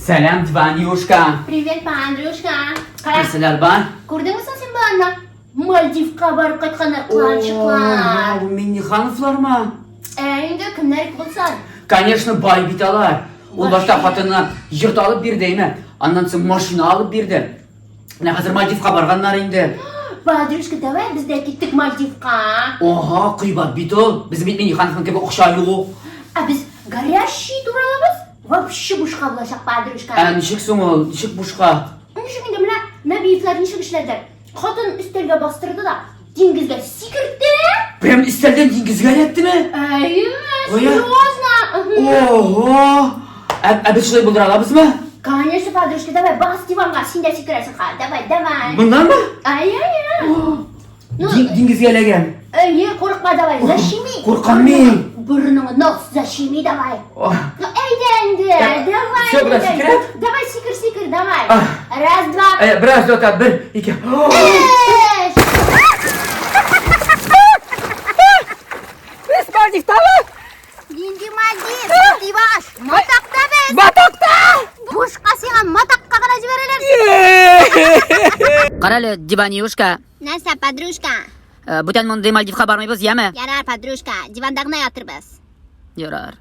Сәлам, Диванюшка. Привет, Андрюшка. Кара, Нәрсәләр бар? күрдеңме соң син баланы? Мальдивка барып кайтканнар, кыланчыклар. О, Миннихановлармы? Ә инде кемнәр булсын? Конечно, бай бит алар. Ул башта хатынына йорт алып бирде, әйме? Аннан соң машина алып бирде. Менә хәзер Мальдивка барганнар инде. Подружка, давай без дә киттек Мальдивка. Ага, кыйбат бит ул. Без бит Миннихановның кебек акча юк. Ә без горящий туралабыз. Вообще бушка булачак, подружка. Ә ничек соң ул? Ничек бушка? Ничек инде менә Нәбиевләр ничек эшләделәр? Хатын өстәлгә бастырды да диңгезгә сикертте. Прям өстәлдән диңгезгә эләктеме? Әйе, Кая? серьезно. Ого! Ә, ә без шулай булдыра алабызмы? Конечно, подружка, давай, бас диванга, син дә сикерәсең, ха, давай, давай. Моннанмы? Әйе, әйе. Ну, Диңгезгә эләгән. Әйе, курыкма, давай, защеми. Куркам мин. Борыныңа нос защеми, давай. Ох. Ну, әйдә инде, давай. Всё, инде. бераз сикерәм? Давай, сикер, сикер, давай. А. Раз, два. Ә, бераз да бер, ике. Өч. Без Мальдивтамы? Нинди Мальдив? Диваш, матакта без. Матакта! Бушка сиңа матакка гына җибәрәләр. Карале, диванюшка. Нәрсә, подружка? Бүтән мондый Мальдивка бармыйбыз, яме? Ярар, подружка, диванда гына ятырбыз. Ярар.